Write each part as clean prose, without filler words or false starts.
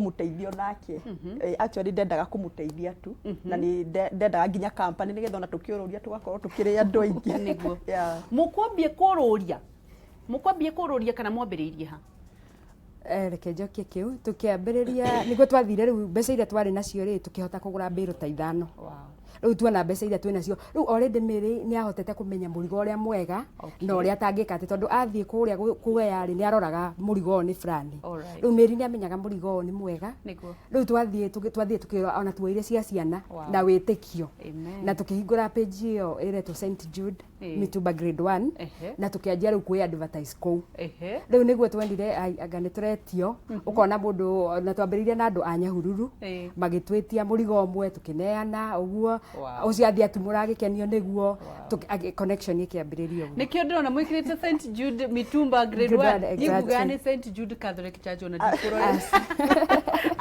Kũmũteithia onake. Actually ndendaga kũmũteithia tu na nĩ ndendaga nginya company nĩgetha ona tũkĩũrũria tũgakorwo tũkĩrĩ andũ aingĩ. Nĩguo. Mũkwambie kũrũria, mũkwambie kũrũria kana mwambĩrĩirie ha? Reke njokie kĩu. Tũkĩambĩrĩria nĩguo twathire rĩu mbeca iria twarĩ nacio rĩ, tũkĩhota kũgũra mbĩrũ ta ithano. Rĩu tuona mbeca iria twĩ nacio rĩu already Mary nĩ ahotete kũmenya mũrigo ũrĩa mwega na ũrĩa atangĩka atĩ, tondũ athiĩ kũrĩa kuoya rĩ, nĩ aroraga mũrigo ũyũ nĩ fulani. Rĩu Mary nĩ amenyaga mũrigo ũyũ nĩ mwega. Rĩu twathiĩ tũkĩrora ona tuoire cia ciana na wĩtĩkio. Na tũkĩhingũra page ĩyo ĩretwo St Jude Mitumba Grade 1 na tũkĩanjia rĩu kwĩ advertise kũu. Rĩu nĩguo twendire, ai, anga nĩ tũretio, ũkona mũndũ, na twambĩrĩirie na andũ a Nyahururu magĩtwĩtia mũrigo ũmwe, tũkĩneana ũguo. Ũcio athiĩ atumũra agĩkenio nĩguo connection ĩkĩambĩrĩria ũguo. Nĩkĩo ndĩrona mwĩkĩrĩte St Jude Mitumba Grade Grade 1. 1. Niĩ Exactly. ngugaga nĩ St Jude Catholic Church, ona ndikũrora.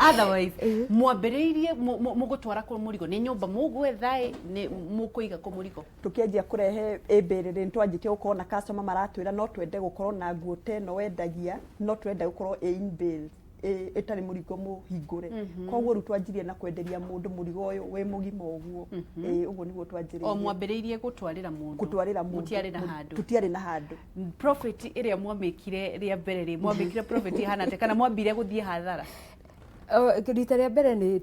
Otherwise mwambĩrĩirie mũgũtwara kũ mũrigo? Nĩ nyũmba mũgwetha ĩ, nĩ mũkũiga kũ mũrigo? Tũkĩanjia kũrehe ĩmbĩrĩ nĩ twanjĩtie gũkorwo na customer maratwĩra, no twende gũkorwo na nguo ta ĩno wendagia, no twenda gũkorwo ĩ in bales, ĩtarĩ mũrigo mũhingũre. Koguo rĩu twanjirie na kwenderia mũndũ mũrigo ũyũ wĩ mũgima ũguo. Ĩĩ, ũguo nĩguo O twanjĩrĩirie. Mwambĩrĩirie gũtwarĩra mũndũ? Gũtwarĩra mũndũ. Mũtiarĩ na handũ? Tũtiarĩ na handũ. Profit ĩrĩa mwamĩkire rĩa mbere rĩ, mwamĩkire profit ĩhana atĩa, kana mwambire gũthiĩ hathara? Oh, rita rĩa mbere nĩ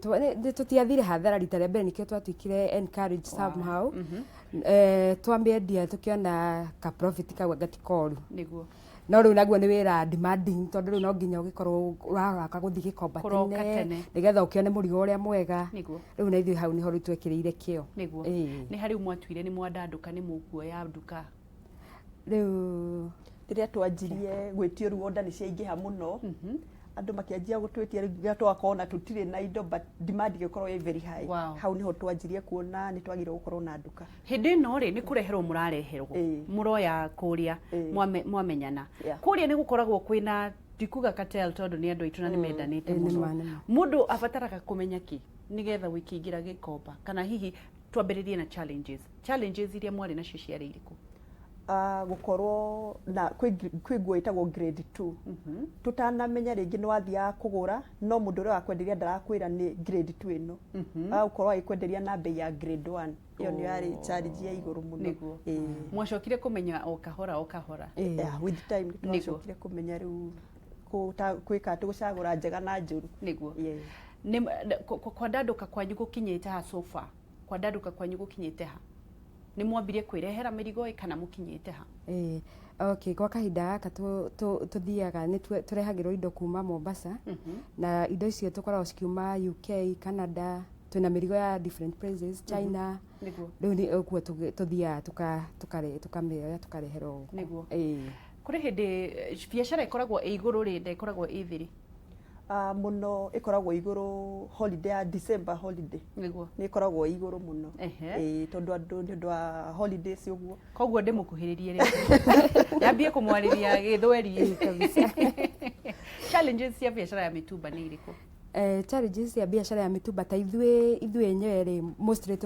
tũtiathire hathara rita rĩa mbere, nĩkĩo twatuĩkire encouraged somehow. Twamĩendia tũkĩona ka profit kau anga ti koru. No rĩu naguo nĩ wĩra demanding, tondũ rĩu no nginya ũgĩkorwo ũraraka gũthiĩ gĩkomba Kũroka tene tene. nĩgetha ũkĩone mũrigo ũrĩa mwega. Rĩu na ithuĩ hau nĩho rĩu twekĩrĩire kĩo. Nĩguo. Nĩ harĩ mwatuire nĩ mwandandũka, nĩ mũkuoya nduka? Rĩu Rĩrĩa twanjirie gwĩtio rĩu, order nĩ ciaingĩha mũno, andũ makĩanjia gũtwĩtia, rĩu nginya tũgakorwo na tũtirĩ na indo, but demand ĩgĩkorwo ĩ very high. Hau nĩho twanjirie kuona nĩ twagĩrĩirwo gũkorwo na nduka. Hĩndĩ ĩno rĩ, nĩ kũreherwo mũrareherwo? Mũroya kũrĩa mwamenyana? Kũrĩa nĩ gũkoragwo kwĩna, ndikuga cartel, tondũ nĩ andũ aitũ na nĩ mendanĩte mũno. Nĩ ma, nĩ ma. Mũndũ abataraga kũmenya kĩ nĩgetha gũkĩingĩra gĩkomba? Kana hihi twambĩrĩrie na challenges. Challenges iria mwarĩ nacio ciarĩ irĩkũ? Gũkorwo na kwĩ nguo ĩtagwo grade 2 tũtanamenya. Rĩngĩ nĩ wathiaga kũgũra, no mũndũ ũrĩa wakwenderia ndarakwĩra nĩ grade 2 ĩno, agũkorwo agĩkwenderia na bei ya grade 1. Ĩyo nĩ yarĩ challenge ya igũrũ mũno. Mwacokire kũmenya o kahora o kahora? Yeah, with time nĩ twacokire kũmenya rĩu kwĩka atĩ gũcagũra njega na njũru. Nĩ kwandandũka kwanyu gũkinyĩte ha so far? Kwandandũka kwanyu gũkinyĩte ha? Nĩ mwambirie kwĩrehera mĩrigo ĩ, kana mũkinyĩte ha? Ĩĩ, okay, gwa kahinda gaka tũthiaga nĩ tũrehagĩrwo indo kuma Mombasa, na indo icio tũkoragwo cikiuma UK, Canada, twĩna mĩrigo ya different places, China. Rĩu nĩ ũguo tũthiaga tũkamĩoya tũkareherwo gũkũ. Kũrĩ hĩndĩ biacara ĩkoragwo ĩ igũrũ rĩ, na ĩkoragwo ĩ thĩ rĩ? Mũno ĩkoragwo igũrũ holiday ya December holiday. Nĩ ĩkoragwo ĩ igũrũ mũno. Ĩĩ, tondũ andũ nĩ ũndũ wa holidays ũguo. Koguo ndĩmũkuhĩrĩrie rĩ, nyambie kũmwarĩria gĩthweri. Challenges cia biacara ya mĩtumba nĩ irĩkũ? Challenges cia biacara ya mĩtumba, ta ithuĩ enyewe rĩ, mostly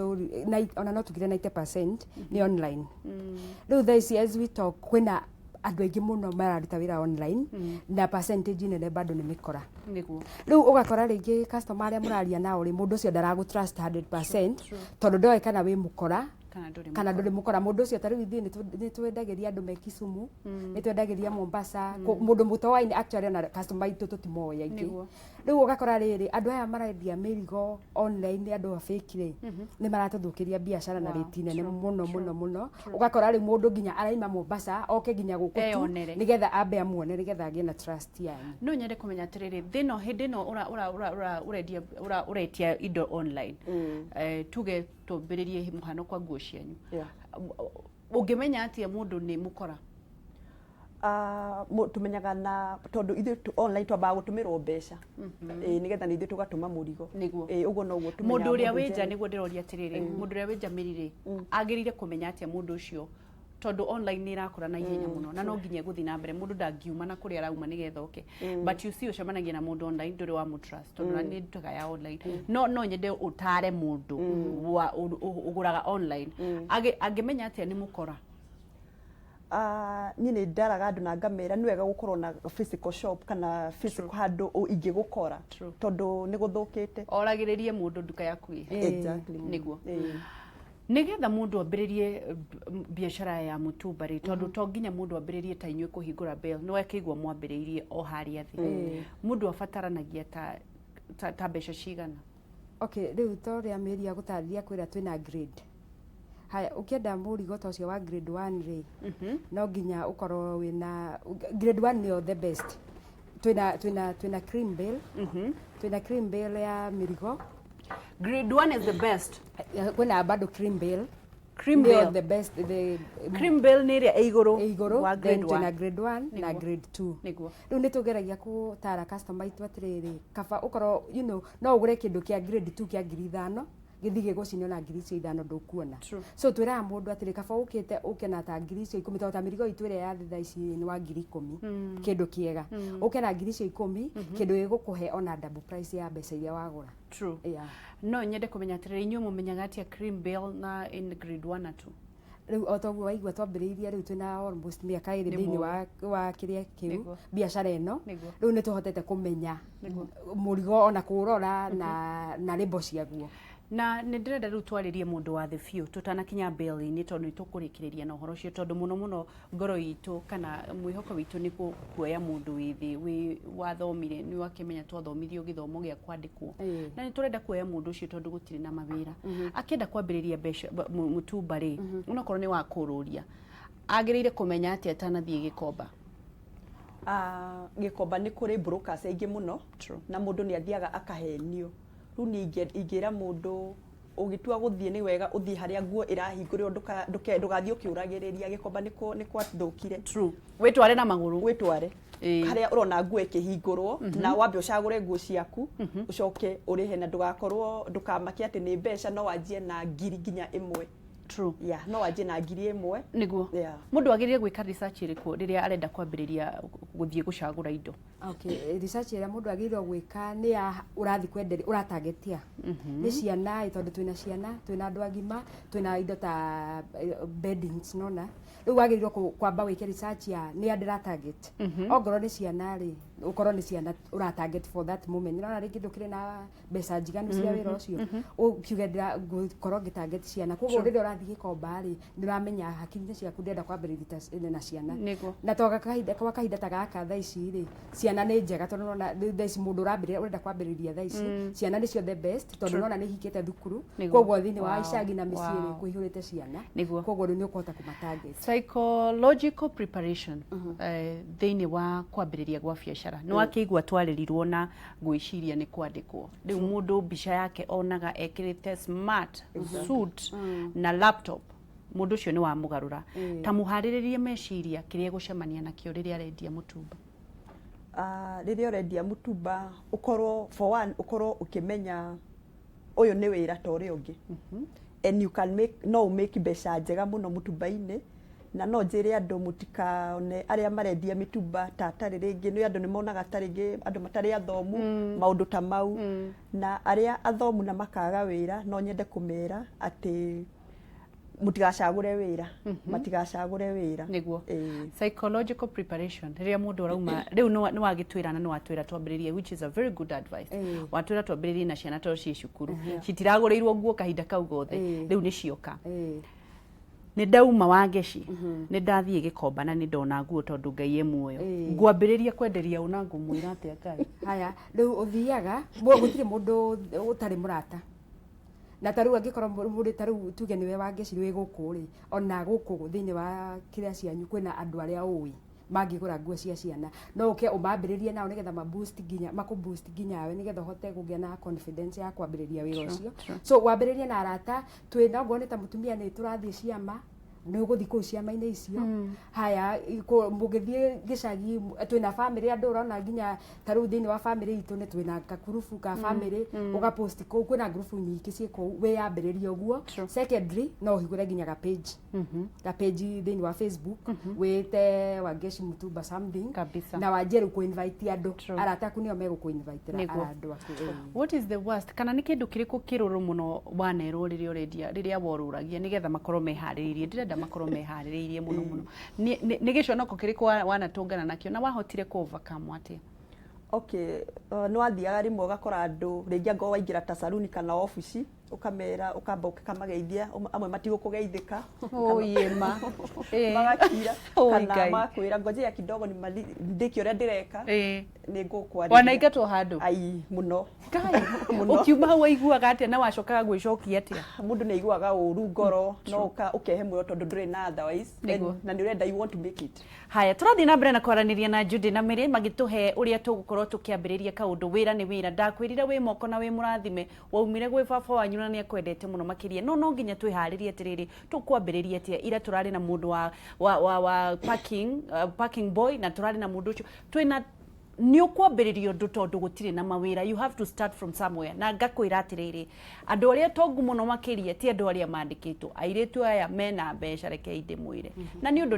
ona no tugire 90% nĩ online. Rĩu thaa ici as we talk, kwĩna andũ aingĩ mũno mararuta wĩra online, na percentage nene bado nĩ mĩkora. Rĩu ũgakora rĩngĩ customer arĩa mũraria nao rĩ, mũndũ ũcio ndaragũ trust 100%, tondũ ndoĩ kana wĩ mũkora kana ndũrĩ. Kana ndũrĩ mũkora mũndũ ũcio. Ta rĩu ithuĩ nĩ twendagĩria andũ me Kisumu, nĩ twendagĩria Mombasa, mũndũ mũtoaine. Actually ona customer aitũ tũtimoĩ aingĩ. Rĩu ũgakora rĩrĩ, andũ aya marendia mĩrigo online, andũ a fake rĩ, nĩ maratũthũkĩria biacara na rĩti nene mũno mũno mũno. Ũgakora rĩu mũndũ nginya araima Mombasa oke nginya gũkũ tu Eyonere. nĩgetha ambe amuone, nĩgetha agĩe na trust yanyu. No nyende kũmenya atĩrĩrĩ, thĩno hĩndĩ ĩno ũra ũra ũra ũra ũrendia ũra ũretia indo online, tuge tũmbĩrĩrie mũhano kwa nguo cianyu, ũngĩmenya atĩa mũndũ nĩ mũkora? Tũmenyaga na tondũ ithuĩ online twambaga gũtũmĩrwo mbeca. Ĩĩ, nĩgetha nĩ ithuĩ tũgatũma mũrigo. Ĩĩ, ũguo noguo tũmenyaga. Mũndũ ũrĩa mũndũ wĩnja genuine. Nĩguo ndĩroria atĩrĩrĩ, mũndũ ũrĩa wĩnja mĩrĩ agĩrĩire kũmenya atĩa mũndũ ũcio? Tondũ online nĩ ĩrakũra na ihenya mũno na no nginya ĩgũthiĩ na mbere, mũndũ ndangiuma na kũrĩa arauma nĩgetha oke. But you see, ũcemanagia na mũndũ online ndũrĩ wa mũtrust, tondũ na nĩ ndutaga ya online. No nyende ũtare mũndũ wa ũgũraga online, angĩmenya atĩa nĩ mũkora? Niĩ nĩ ndaraga andũ na ngamera nĩ wega gũkorwo na physical shop kana physical handũ ingĩgũkora. Tondũ nĩ gũthũkĩte. Oragĩrĩrie mũndũ nduka yaku ĩ. Exactly. Nĩguo. Nĩgetha mũndũ ambĩrĩrie biacara ya mũtumba rĩ, tondũ to nginya mũndũ ambĩrĩrie ta inyuĩ kũhingũra bale, nĩ wakĩigua mwambĩrĩirie o harĩa thĩ. Mũndũ abataranagia ta mbeca cigana? Okay, rĩu ta ũrĩa Mary agũtarĩria kwĩra twĩna grade. Haya, ũkĩenda mũrigo ta ũcio wa grade 1 rĩ, no nginya ũkorwo wĩna grade 1 nĩyo the best. Twĩna cream bale. Twĩna cream bale ya mĩrigo. Grade 1 is the best. Kwĩna bado cream bale. Cream Nĩyo bale. the best, the Cream bale nĩ ĩrĩa ĩ igũrũ ĩ igũrũ, wa then grade twĩna 1. grade 1 na grade 2. Rĩu nĩ tũgeragia gũtara customer aitũ atĩrĩrĩ, kaba ũkorwo no ũgũre kĩndũ kĩa grade 2 kĩa 5,000 gĩthiĩ gĩgũcine na 5,000 ndũkuona. So twĩraga mũndũ atĩrĩ, kaba ũkĩte ũke na ta 10,000, tondũ ta mĩrigo itũ ĩrĩa ya thĩ thaa ici nĩ wa 10,000, kĩndũ kĩega. Ũke na 10,000, kĩndũ gĩgũkũhe ona double price ya mbeca iria wagũra. True. No nyende kũmenya atĩrĩrĩ, inyuĩ mũmenyaga atĩa cream bale na in grade 1 na 2? Rĩu o toguo waigua twambĩrĩirie, rĩu twĩna almost mĩaka 2 Nĩ thĩinĩ wa kĩrĩa kĩu biacara ĩno. Rĩu nĩ tũhotete kũmenya mũrigo ona kũũrora na label ciaguo. Na nĩ ndĩrenda rĩu twarĩrie mũndũ wa thĩ biũ tũtanakinya bale-inĩ, tondũ nĩ tũkũrĩkĩrĩria na ũhoro ũcio, tondũ mũno mũno ngoro itũ kana mwĩhoko witũ nĩ kuoya mũndũ wĩ thĩ wĩ wathomire, nĩ wakĩmenya twathomithirio gĩthomo gĩa kwandĩkwo. Na nĩ tũrenda kuoya mũndũ ũcio tondũ gũtirĩ na mawĩra. Akĩenda kwambĩrĩria mbeca mũtumba rĩ, onokorwo nĩ wa kũrũria, agĩrĩire kũmenya atĩa atanathiĩ Gĩkomba? Gĩkomba nĩ kũrĩ brokers aingĩ mũno. Na mũndũ nĩ athiaga akahenio. Rĩu niĩ ingĩra mũndũ ũgĩtua gũthiĩ nĩ wega ũthiĩ harĩa nguo ĩrahingũrĩrwo, ndũgathiĩ ũkĩũragĩrĩria. Gĩkomba nĩ gwathũkire. Wĩtware na magũrũ. Wĩtware harĩa ũrona nguo ĩkĩhingũrwo, na wambe ũcagũre nguo ciaku, ũcoke ũrĩhe, na ndũgakorwo ndũkamake atĩ nĩ mbeca, no wanjie na ngiri nginya 1. Yeah, no wanjie na 1,000. Nĩguo. Mũndũ agĩrĩire gwĩka research ĩrĩkũ rĩrĩa arenda kwambĩrĩria gũthiĩ gũcagũra indo? Okay, research ĩrĩa mũndũ agĩrĩirwo gwĩka nĩ ya ũrathiĩ kwenderia, ũratargetia nĩ ciana ĩ, tondũ twĩna ciana, twĩna andũ agima, twĩna indo ta beddings, nona rĩu wagĩrĩirwo kwamba wĩke research ya nĩ a ndĩra target. Ongorwo nĩ ciana rĩ, ũkorwo nĩ ciana ũra target for that moment, nĩũrona rĩngĩ ndũkĩrĩ na mbeca njiganu cia wĩra ũcio, ũkiuge ngũkorwo ngĩ target ciana. Koguo rĩrĩa ũrathiĩ Gĩkomba rĩ, nĩ ũramenya hakiri-inĩ ciaku ndĩrenda kwambĩrĩria na ciana. Na to kwa kahinda ta gaka thaa ici rĩ, ciana nĩ njega, tondũ nĩwona rĩu thaa ici mũndũ ũrambĩrĩria ũrenda kwambĩrĩria thaa ici, ciana nĩcio the best, tondũ nĩwona nĩ ihingĩte thukuru. Koguo thĩinĩ wa icagi na mĩciĩ rĩ, kũihũrĩte ciana. Koguo rĩu nĩ ũkũhota kũmatarget. Psychological preparation thĩinĩ wa kwambĩrĩria gwa biacara, nĩ wakĩigua twarĩrirwo na gwĩciria nĩ kwandĩkwo. Rĩu mũndũ mbica yake onaga ekĩrĩte smart suit na laptop, mũndũ ũcio nĩ wamũgarũra. Ta mũharĩrĩrie meciria kĩrĩa egũcemania nakĩo rĩrĩa arendia mũtumba. Rĩrĩa ũrendia mũtumba, ũkorwo for one ũkorwo ũkĩmenya ũyũ nĩ wĩra ta ũrĩa ũngĩ, and you can make, no ũmake mbeca njega mũno mũtumba-inĩ. Na no njĩre andũ mũtikone arĩa marendia mĩtumba ta atarĩ rĩngĩ, nĩ andũ nĩ monaga ta rĩngĩ andũ matarĩ athomu, maũndũ ta mau. Na arĩa athomu na makaga wĩra, no nyende kũmera atĩ mũtigacagũre wĩra, matigacagũre wĩra. Nĩguo. Psychological preparation rĩrĩa mũndũ arauma rĩu, nĩ wagĩtwĩra na nĩ watwĩra twambĩrĩrie, which is a very good advice. Watwĩra twambĩrĩrie na ciana tondũ ciĩ cukuru, citiragũrĩirwo nguo kahinda kau gothe. Rĩu nĩ cioka. Nĩ ndauma Wangeci, nĩ ndathiĩ Gĩkomba na nĩ ndona nguo, tondũ Ngai e muoyo. Ngwambĩrĩria kwenderia ũ na ngũmwĩra atĩa Ngai? Haya, rĩu ũthiaga, gũtirĩ mũndũ ũtarĩ mũrata, na ta rĩu angĩkorwo mũrĩ ta rĩu tuge nĩwe Wangeci wĩ gũkũ rĩ, ona gũkũ thĩinĩ wa kĩrĩa cianyu kwĩna andũ arĩa ũĩ mangĩgũra nguo cia ciana, no ũke ũmambĩrĩrie nao nĩgetha ma boost nginya makũ boost nginya we, nĩgetha ũhote kũgĩa na confidence ya kwambĩrĩria wĩra ũcio. So wambĩrĩrie na arata twĩna, ongorwo nĩ ta mũtumia nĩ tũrathiĩ ciama, nĩ ũgũthiĩ kũu ciama-inĩ icio. Haya, mũgĩthiĩ gĩcagi, twĩna bamĩrĩ, andũ ũrona nginya ta rĩu thĩinĩ wa bamĩrĩ itũ nĩ twĩna kakurubu ka bamĩrĩ, ũgapost kũu, kwĩna ngurubu nyingĩ ciĩ kũu, wĩyambĩrĩrie ũguo. Secondly, no ũhingũre nginya ga page, ga page thĩinĩ wa Facebook, wĩte Wangeci Mutumba something. Na wanjie rĩu kũ-invite andũ. Arata aku nĩo megũkũ-invitĩra andũ aku. What is the worst, kana nĩ kĩndũ kĩrĩkũ kĩrũrũ mũno wanerwo rĩrĩa ũrendia, rĩrĩa worũragia, nĩgetha makorwo meharĩrĩirie? Ndĩrenda Tũrenda makorwo meharĩrĩirie mũno mũno. Nĩ gĩconoko kĩrĩkũ wanatũngana nakĩo na wahotire kũ overcome atĩa? Okay, nĩ wathiaga rĩmwe ũgakora andũ rĩngĩ angorwo waingĩra ta saruni kana obici, ũkamera, ũkamba ũkamageithia, amwe matigũkũgeithĩka. Ũyĩma. Magakira Oi, kana Ngai. magakwĩra ngojea kidogo ndĩke ũrĩa ndĩreka, nĩ ngũkwarĩria. Wanaingatwo handũ? Ai, mũno. Ngai. Mũno. Ũkiuma hau waiguaga atĩa na wacokaga gwĩcokia atĩa? Mũndũ nĩ aiguaga ũru ngoro, no ũkehe muoyo tondũ ndũrĩ na otherwise. Nĩguo. Na nĩ ũrenda, you want to make it. Haya, tũrathiĩ na mbere na kwaranĩria na Judy na Mary magĩtũhe ũrĩa tũgũkorwo tũkĩambĩrĩria kaũndũ. Wĩra nĩ wĩra, ndakwĩrire wĩ moko na wĩ mũrathime, waumire gwĩ baba wanyu na nĩ akwendete mũno makĩria, no no nginya twĩharĩrie atĩrĩrĩ, tũkwambĩrĩria atĩa? Ira tũrarĩ na mũndũ wa parking boy, na tũrarĩ na mũndũ ũcio twĩna nĩ ũkwambĩrĩria ũndũ tondũ gũtirĩ na mawĩra. You have to start from somewhere. Na ngakwĩra atĩrĩrĩ, andũ arĩa tongu mũno makĩria ti andũ arĩa mandĩkĩtwo, airĩtu aya mena mbeca, rekei ndĩmwĩre, na nĩ ũndũ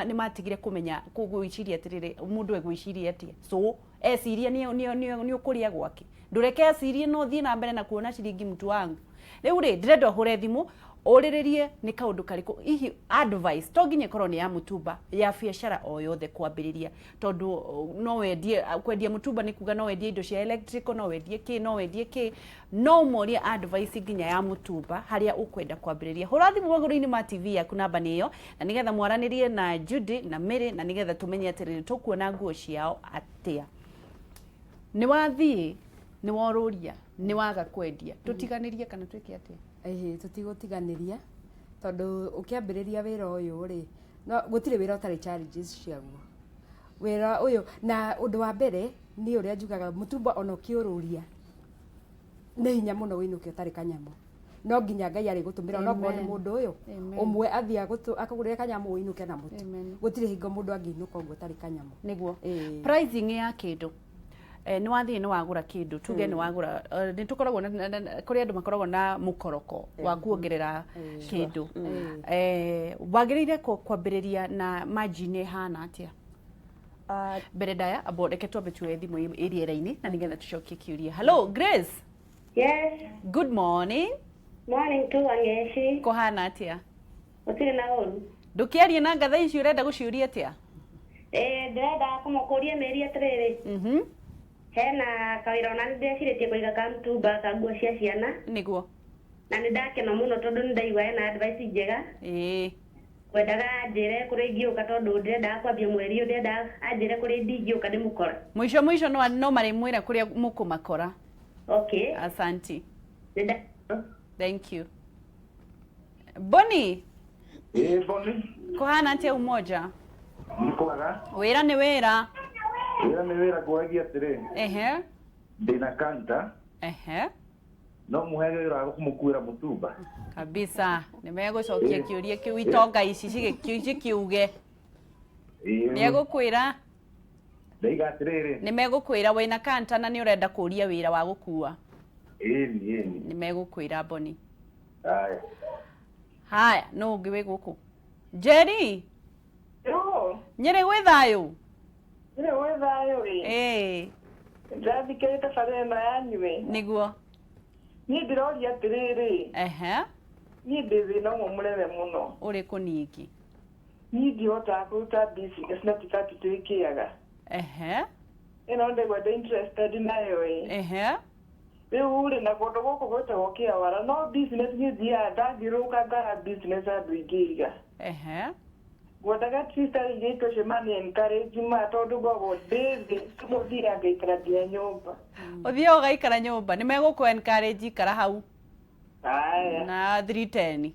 nĩ matigire kũmenya gwĩciria atĩrĩrĩ, mũndũ egwĩciria atĩa? So eciria nĩ ũkũrĩa gwake, ndũreke ecirie, no thiĩ na mbere na kuona ciringi. Mtu wangu, rĩu rĩ, ndĩrenda ũhũre thimũ ũrĩrĩrie nĩ kaũndũ karĩkũ hihi advice, to nginya ĩkorwo nĩ ya mũtumba, ya biacara o yothe kwambĩrĩria, tondũ no wendie, kwendia mũtumba nĩ kuga no wendie indo cia electrical, no wendie kĩ, no wendie kĩ, no ũmorie advice nginya ya mũtumba harĩa ũkwenda kwambĩrĩria. Hũra thimũ magũrũ-inĩ ma TV yaku, namba nĩ ĩyo, na nĩgetha mwaranĩrie na Judy na Mary, na nĩgetha tũmenye atĩrĩrĩ, tũkuona nguo ciao atĩa. Nĩ wathiĩ, nĩ worũria, nĩ waga kwendia, tũtiganĩrie kana twĩke atĩa? Ĩhĩ, tũtigũtiganĩria, tondũ ũkĩambĩrĩria wĩra ũyũ rĩ, no gũtirĩ wĩra ũtarĩ challenges ciaguo. Wĩra ũyũ, na ũndũ wa mbere niĩ ũrĩa njugaga, mũtumba ona ũkĩũrũria nĩ hinya mũno wĩinũke ũtarĩ kanyamũ. No nginya Ngai arĩgũtũmĩra onokorwo nĩ Amen. mũndũ ũyũ Amen. ũmwe athiĩ akũgũrĩre kanyamũ, ũinũke na mũtu. Amen. Gũtirĩ hingo mũndũ angĩinũka ũguo ũtarĩ kanyamũ. Nĩguo. Ĩĩ. Pricing ya kĩndũ, nĩ wathiĩ nĩ wagũra kĩndũ, tuge nĩ wagũra, nĩ tũkoragwo kũrĩ andũ makoragwo na mũkoroko wa kuongerera kĩndũ, wagĩrĩire kwambĩrĩria na margin ĩhana atĩa? Mbere ndaya abo, reke twambe tuoye thimũ ĩ rĩera-inĩ na nĩgetha tũcokie kĩũria. Hello, Grace. Yes, Good morning. Morning to Wangeshi. Kũhana atĩa? Gũtirĩ na ũru. Ndũkĩarie na ngatha ici, ũrenda gũciũria atĩa? Ndĩrenda kũmũkũria mĩri atĩrĩrĩ. Hena kawĩra ona nĩ ndĩrecirĩtie kũiga ka mtumba ka nguo cia ciana. Na nĩ ndakena mũno tondũ nĩ ndaigua hena advice njega. Kwendaga anjĩre kũrĩa ingĩũka, tondũ ndĩrendaga kwambia mweri ũyũ, ndĩrendaga anjĩre kũrĩa ndingĩũka ndĩmũkora. Mũico mũico no marĩmwĩra kũrĩa mũkũmakora. Okay. Asanti. Nĩ nda Thank you. Boni. Ĩĩ, Boni. Kũhana atĩa Umoja? Nĩ kwaga. Wĩra nĩ wĩra. Wĩra nĩ wĩra. Ngũragia atĩrĩ, ndĩna kanta, no mũhe wĩra wa kũmũkuĩra mũtumba? Kabisa, nĩ megũcokia kĩũria kĩu, itonga ici cikiuge. Nĩ egũkwĩra. Ndaiga atĩrĩrĩ. Nĩ megũkwĩra wĩna kanta na nĩ ũrenda kũria wĩra wa gũkua. Ĩni, ĩni. Nĩ megũkwĩra, Boni. Haya. Haya, no ũngĩ wĩ gũkũ, Njeri. Yo, Nyĩrĩ gwĩ thayũ? Nyĩrĩ gwĩ thayũ ĩ. Ndĩrathikĩrĩte bara ĩno yanyu ĩ. Niĩ ndĩroria atĩrĩrĩ, niĩ ndĩ thĩna ũmwe mũnene mũno. Ũrĩkũ ningĩ? Niĩ ndihotaga kũruta business na ti capital ĩkĩaga. Ĩno ndĩgua ndĩ interested nayo ĩ. Rĩu rĩ, na kũndũ gũkũ gwĩtagwo Kĩawara, no business niĩ thiaga ndathiũrũrũka ngaga business handũ ingĩiga. Ngwendaga sister airĩtu acio mani encourage ma, tondũ ngoragwo ndĩ thĩ, mũthiaga ngaikara nginya nyũmba. Ũthiaga ũgaikara nyũmba, nĩ megũkũ encourage, ikara hau. Haya. Na 310.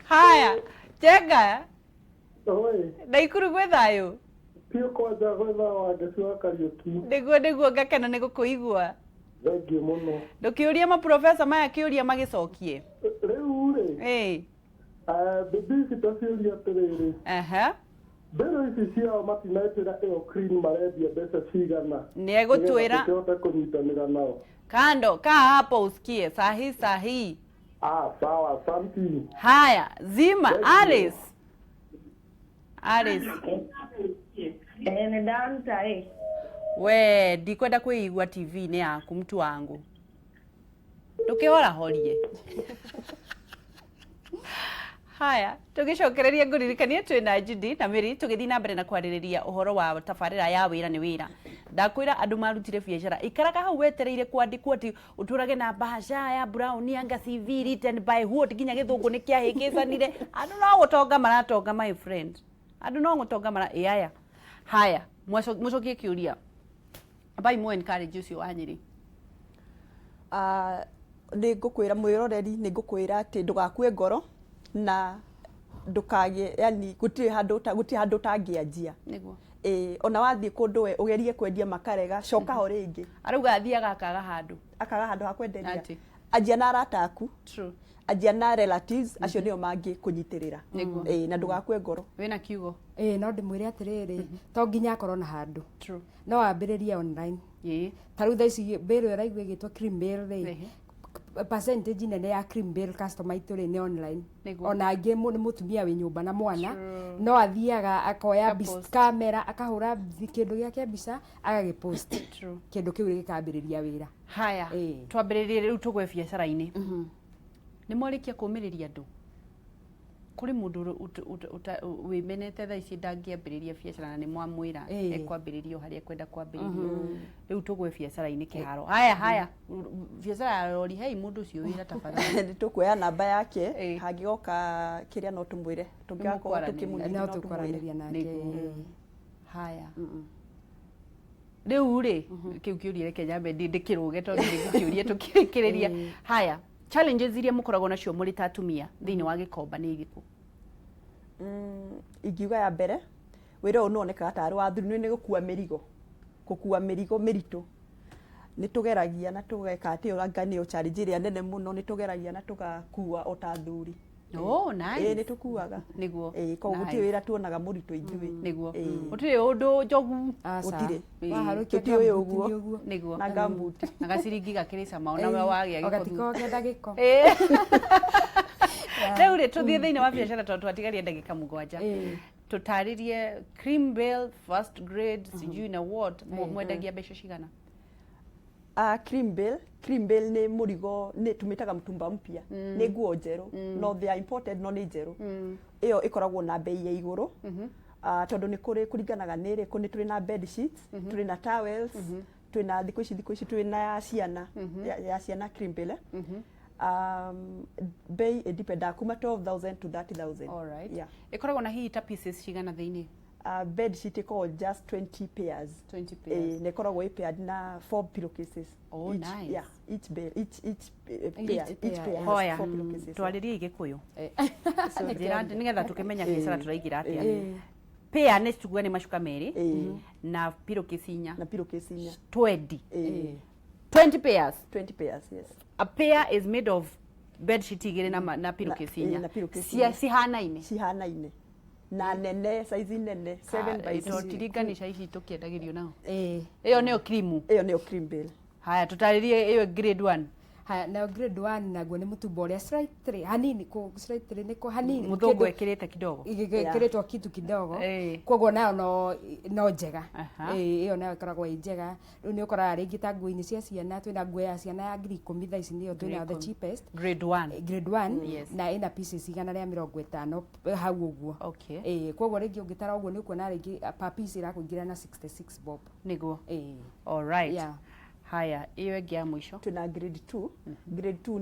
Haya, Jenga. Oi. Naikuru gwĩ thayũ? Piũ kwanja gwetha Wangeci wa Kariũki. Nĩguo, ngakena nĩ gũkũigua. Thengiũ mũno. Ndũkĩũrie maprofesa maya kĩũria magĩcokie. Rĩu rĩ, bibi ici taciũria atĩrĩrĩ, mbĩrũ ici ciao matinetĩra ĩyo clean, marendia mbeca cigana? Nĩ egũtwĩra. Nĩgetha tũkĩhote kũnyitanĩra nao. Kando kaa hapo usikie sahi sahi. Ah, sawa, asanti. Haya, zima. Thank you. Alice, Alice. Nĩ ndaruta ĩ. We ndikwenda kwĩigua TV-inĩ yaku, mtu wangu, ndũkĩhorahorie. Haya, tũgĩcokereria ngũririkanie twĩ na Judy na Mary tũgĩthiĩ na mbere na kwarĩrĩria ũhoro wa tabarĩra ya wĩra nĩ wĩra. Ndakwĩra andũ marutire biacara, ikaraga hau wetereire kwandĩkwo atĩ ũtũrage na bahasha ya brown anga CV written by what, nginya gĩthũngũ nĩ kĩahĩngĩcanire. Andũ no gũtonga maratonga, my friend. Andũ no gũtonga mara ĩ aya. Haya, mũcokie kĩũria. Ambai mũ encourage ũcio wa Nyĩrĩ. Nĩ ngũkwĩra mwĩroreri, nĩ ngũkwĩra atĩ ndũgakue ngoro na ndũkagĩe, yani gũtirĩ handũ gũtirĩ handũ ũtangĩanjia. Nĩguo. Ĩĩ, ona wathiĩ kũndũ we ũgerie kwendia makarega, coka ho rĩngĩ. Arauga athiaga akaga handũ. Akaga handũ ha kwenderia. Atĩ. Anjia na arata aku. True. Anjia na relatives, acio nĩo mangĩkũnyitĩrĩra. Nĩguo. Ĩĩ, na ndũgakue ngoro. Wĩna kiugo? Ĩĩ, no ndĩmwĩre atĩrĩrĩ, to nginya akorwo na handũ. True. No ambĩrĩrie online. Ĩĩ. Ta rĩu thaa ici bale ĩraigua ĩgĩtwo cream bale rĩ, percentage nene ya cream bale customer itũ rĩ nĩ online. Nĩguo. Ona angĩ nĩ mũtumia wĩ nyũmba na mwana, no athiaga akoya Akapost. Kamera, akahũra kĩndũ gĩake mbica, agagĩpost. True. Kĩndũ kĩu gĩkambĩrĩria wĩra. Haya, twambĩrĩrie rĩu tũgwe biacara-inĩ. Nĩ mwarĩkia kũmĩrĩria andũ? Kũrĩ mũndũ wĩmenete thaa ici ndangĩambĩrĩria biacara na nĩ mwamwĩra ekwambĩrĩria o harĩa ekwenda kwambĩrĩria. Rĩu tũgwe biacara-inĩ kĩharo. Haya, haya, biacara ya rori, hei mũndũ ũcio wĩra tafadhali. Nĩ tũkuoya namba yake, hangĩgoka kĩrĩa no tũmwĩre. Tũngĩgakorwo Nĩmũkwaranĩria. tũkĩmũnyita No no tũmwĩre. tũkwaranĩria nake. Nĩguo. Haya. Rĩu rĩ, kĩu kĩũria reke nyambe ndĩkĩrũge tondũ nĩ ngũkĩũria tũkĩrĩkĩrĩria. Haya, challenges iria mũkoragwo nacio mũrĩ ta atumia thĩinĩ wa Gĩkomba nĩ irĩkũ? Ingiuga ya mbere, wĩra ũyũ nĩwonekaga tarĩ wa athuri, nĩ gũkua mĩrigo. Gũkua mĩrigo mĩritũ. Nĩ tũgeragia na tũgeka atĩ ĩyo anga nĩyo challenge ĩrĩa nene mũno, nĩ tũgeragia na tũgakua o ta athuri. Oh, nice. Ĩĩ, nĩ tũkuaga. Nĩguo. Ĩĩ, koguo gũtirĩ Nice. wĩra tuonaga mũritũ ithuĩ. Nĩguo. Ĩĩ. Gũtirĩ ũndũ njogu. Aca. Gũtirĩ. Waharũkia Tũtiũĩ ngambuti ũguo. nĩ ũguo. Nĩguo. Na ngambuti. Na gaciringi gakĩrĩ cama ona we wagĩa gĩko Ogatiko kenda gĩko. Ĩĩ. Rĩu rĩ, tũthiĩ thĩinĩ wa biacara tondũ twatigaria ndagĩka 7. Tũtarĩrie cream bale, first grade, sijui na what, mwendagia mbeca cigana? Cream bale, cream bale nĩ mũrigo, nĩ tũmĩtaga mtumba mpya. Nĩ nguo njerũ. No they are imported, no nĩ njerũ. Ĩyo ĩkoragwo na bei ya igũrũ. Tondũ nĩ kũrĩ kũringanaga nĩ ĩrĩkũ, nĩ tũrĩ na bed sheets, tũrĩ na towels, twĩ na thikũ ici, thikũ ici twĩ na ya ciana, ya ciana cream bale. Bei ĩdipendaga kuma 12,000 to 30,000. All right. Yeah. Ĩkoragwo na hihi ta pieces cigana thĩinĩ? Bed sheet ĩkoragwo just 20 pairs. 20 pairs. Na ĩkoragwo ĩ paired na 4 pillowcases. Oh, Each, nice. Yeah, each bed, each, each, Each pair, each pair, pair has Hoya. 4 pillowcases. Twarĩrie Gĩkũyũ. Njĩra nĩgetha tũkĩmenya biacara tũraingĩra atĩa. Ĩĩ. Pair nĩ tuga nĩ macuka merĩ Ĩĩ. na pillowcase inya. Na pillowcase inya. 20. Ĩĩ. 20 pairs. 20 pairs, yes. A pair is made of bed sheet igĩrĩ na pillowcase inya. Na pillowcase Cia inya. cihanaine. Cihanaine. Na nene, size nene, 7 by 6. Tũtiringanisha ici tũkĩendagĩrio nao. Ĩĩ. Ĩyo nĩyo cream. Ĩyo nĩyo cream bale. Haya, tũtarĩrie ĩyo grade 1. Haya, nayo grade 1 naguo nĩ mũtumbo ũrĩa slightly hanini, kũ slightly nĩ kũ hanini Mũthũngũ kĩndũ ekĩrĩte kidogo. Ĩkĩrĩtwo kitu kidogo. Koguo nayo no njega. Ĩĩ, ĩyo nayo ĩkoragwo ĩ njega. Rĩu nĩ ũkoraga rĩngĩ ta nguo-inĩ cia ciana, twĩna nguo ya ciana ya ngiri ikũmi thaa ici nĩyo twĩnayo the cheapest. Grade 1. Grade 1. Yes. Na ĩna pieces igana rĩa mĩrongo ĩtano hau ũguo. Okay. Ĩĩ, koguo rĩngĩ ũngĩtara ũguo nĩ ũkuona rĩngĩ per piece ĩrakũingĩra na 66 bob. Nĩguo. Ĩĩ. All right. Yeah. Haya, ĩyo ĩngĩ ya mũico. Twĩna grade 2. Grade 2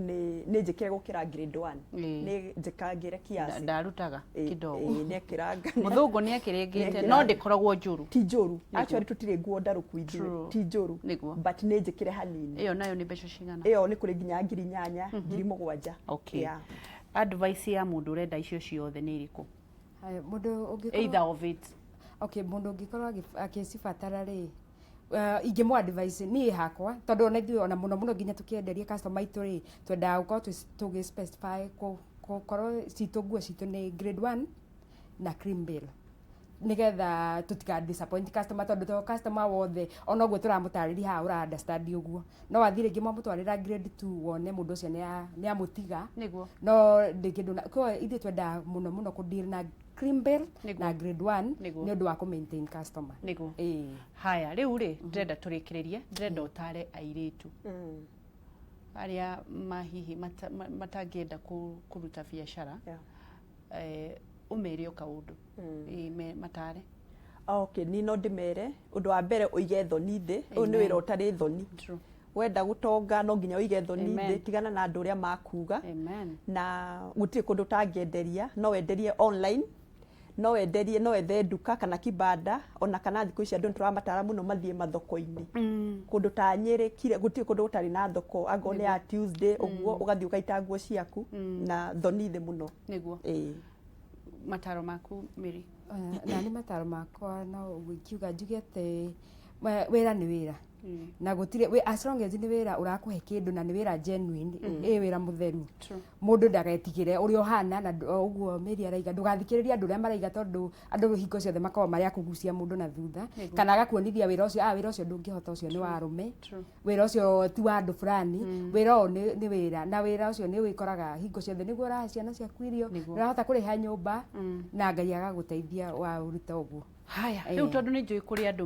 nĩ njĩkĩre gũkĩra grade 1. Ĩĩ. Nĩ njĩkangĩre kiasi. Ndarutaga kidogo. Ĩĩ, nĩ ekĩranga. Mũthũngũ nĩ ekĩrĩngĩte, Nĩ no ekĩranga. ndĩkoragwo njũru. Ti njũru. Actually tũtirĩ nguo ndarũku ithuĩ. True. Ti njũru. Nĩguo. But nĩ njĩkĩre hanini. Ĩyo nayo nĩ mbeca cigana? Ĩyo nĩ kũrĩ nginya ngiri inyanya, ngiri mũgwanja. Okay. Yeah. Advice ya mũndũ ũrenda icio ciothe nĩ ĩrĩkũ? Haya, mũndũ ũngĩkorwo Either of it. Okay, mũndũ ũngĩkorwo agĩcibatara rĩ, ingĩmũ advice niĩ hakwa, tondũ ona ithuĩ ona mũno mũno nginya tũkĩenderia customer aitũ rĩ, twendaga gũkorwo tũgĩ specify gũkorwo citũ nguo citũ nĩ grade 1 na cream bale, nĩgetha tũtika disappoint customer, tondũ to customer wothe ona ũguo tũramũtarĩria haha ũra understand ũguo, no athiĩ rĩngĩ mwamũtwarĩra grade 2 wone mũndũ ũcio nĩ amũtiga. Nĩguo. No ndĩ kĩndũ na koguo ithuĩ twendaga mũno mũno kũ deal na cream bale Nĩguo. na grade 1 Nĩguo. nĩ ũndũ wa kũ maintain customer. Nĩguo. Ĩĩ. Haya, rĩu rĩ, ndĩrenda tũrĩkĩrĩrie, ndĩrenda ũtare airĩtu arĩa mahihi matangĩenda kũruta biacara. Yeah. Ũmere o kaũndũ. Matare. Okay, ni no ndĩmere ũndũ wa mbere, ũige thoni thĩ. Ũyũ nĩ wĩra ũtarĩ thoni. Wenda gũtonga, no nginya ũige thoni thĩ, tigana na andũ ũrĩa makuga. Na gũtirĩ kũndũ ũtangĩenderia. No wenderie online, no wenderie, no wethe nduka kana kibanda, ona kana thikũ ici andũ nĩ tũramatara mũno mathiĩ mathoko-inĩ kũndũ ta Nyĩrĩ kire. Gũtirĩ kũndũ gũtarĩ na thoko, angorwo nĩ ya Tuesday ũguo, ũgathiĩ ũgaita nguo ciaku na thoni thĩ mũno. Nĩguo. Mataro maku, Mary? Na nĩ mataro makwa no ũguo ingiuga, njuge atĩ wĩra nĩ wĩra na gũtirĩ as long as nĩ wĩra ũrakũhe kĩndũ na nĩ wĩra genuine, ĩ wĩra mũtheru. Mũndũ ndagetigĩre ũrĩa ũhana na o ũguo Mary araiga, ndũgathikĩrĩrie andũ ũrĩa maraiga, tondũ andũ hingo ciothe makoragwo marĩ a kũgucia mũndũ na thutha kana agakuonithia wĩra ũcio, wĩra ũcio ndũngĩhota, ũcio nĩ wa arũme, wĩra ũcio ti wa andũ fulani. Wĩra ũyũ nĩ wĩra, na wĩra ũcio nĩ wĩkoraga hingo ciothe nĩguo ũrahe ciana ciaku irio, nĩ ũrahota kũrĩha nyũmba na Ngai agagũteithia waũruta ũguo. Haya, rĩu tondũ nĩ njũĩ kũrĩ andũ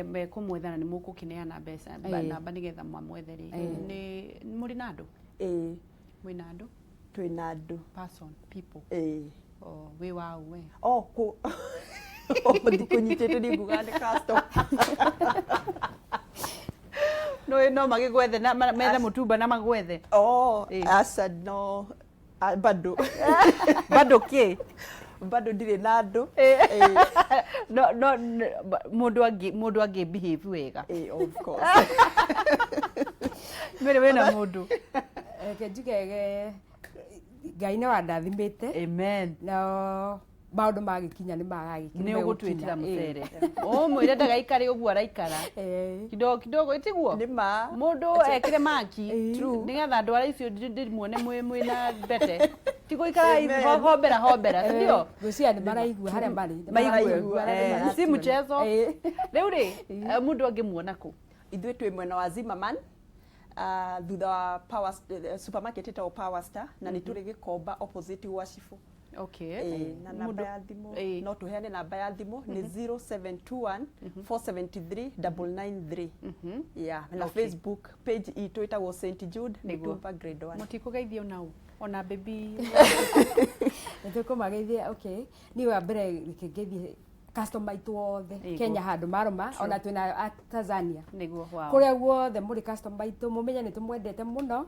mekũmwetha na nĩ mũgũkĩneana mbeca, namba nĩgetha mamwethe rĩ, nĩ mũrĩ na andũ? Ĩĩ. Mwĩna andũ? Twĩna andũ. Person, people? Ĩĩ. Oh, wĩ wau we? O kũ ndikũnyitĩte, nĩ nguga nĩ customer. No magĩgwethe na methe mũtumba na magwethe? Oh, aca, no bado. Bado kĩ? Bado ndirĩ na andũ. No mũndũ angĩ behave wega. Ĩĩ, of course. Mary, wĩna mũndũ? Reke njuge Ngai nĩ wandathimĩte. Amen. Na maũndũ magĩkinya nĩ magagĩkinya. Nĩ ũgũtwĩtĩra mũcere, ũmwĩre ndagaikare ũguo araikara kidogo kidogo, ĩtiguo? Nĩ ma. Mũndũ ekĩre maki nĩgetha andũ arĩa icio ndĩmuone mwĩna mbete, ti gũikara hombera hombera, si ndio? Ngwĩciria nĩ maraigua harĩa marĩ. Nĩ maigue. Maraigua na nĩ Si maratuona. mchezo. Rĩu rĩ, mũndũ angĩmuona kũ? Ithuĩ twĩ mwena wa Zimmerman, thutha wa Power, supermarket ĩtagwo Power Star, na nĩ tũrĩ Gĩkomba opposite gwa Cibũ. Na namba ya thimũ, no tũheane namba ya thimũ, nĩ 0721 473 993. Yeah, na Facebook page itũ ĩtagwo St Jude Mitumba Grade 1. Mũtikũgeithio nau ona baby? Nĩ tũkũmageithia. Okay, niĩ wa mbere reke ngeithie customer aitũ othe Kenya handũ marũma, ona twĩna a Tanzania. Kũrĩa guothe mũrĩ, customer aitũ, mũmenye nĩ tũmwendete mũno,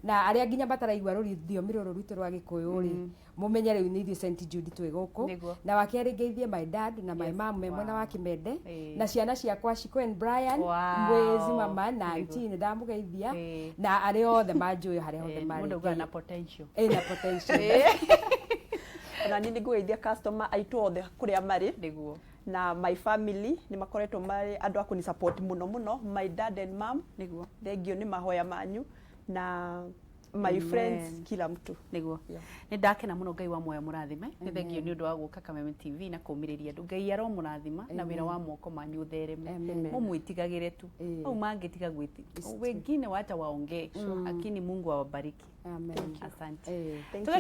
na arĩa nginya mataraigua rũthiomi rũrũ rwitũ rwa Gĩkũyũ rĩ, mũmenye rĩu nĩ ithuĩ St Jude twĩ gũkũ. Na wa kerĩ ngeithie my dad na my mom me mwena wa Kimende na ciana ciakwa Shiko and Brian mwĩ Zimmerman na auntie nĩ ndamũgeithia na arĩa othe manjũĩ harĩa hothe marĩ. Mũndũ augaga na potential. Ĩ, na potential. Ona niĩ nĩngũgeithia customer aitũ othe kũrĩa marĩ na my family, nĩ makoretwo marĩ andũ a kũni support mũno mũno, my dad and mom. Thengio nĩ mahoya manyu na my friends, kila mtu. Nĩ ndakena mũno. Ngai wa muoyo mũrathime. Nĩ thengio nĩ ũndũ wa gũka Kameme TV na kũmĩrĩria andũ. Ngai aromũrathima na wĩra wa moko manyu ũthereme. Amen. Mũmwĩtigagĩre tu. Au mangĩtiga gwĩti wengine, wacha waongee, lakini Mungu awabariki. Amen. Asante. Thank you.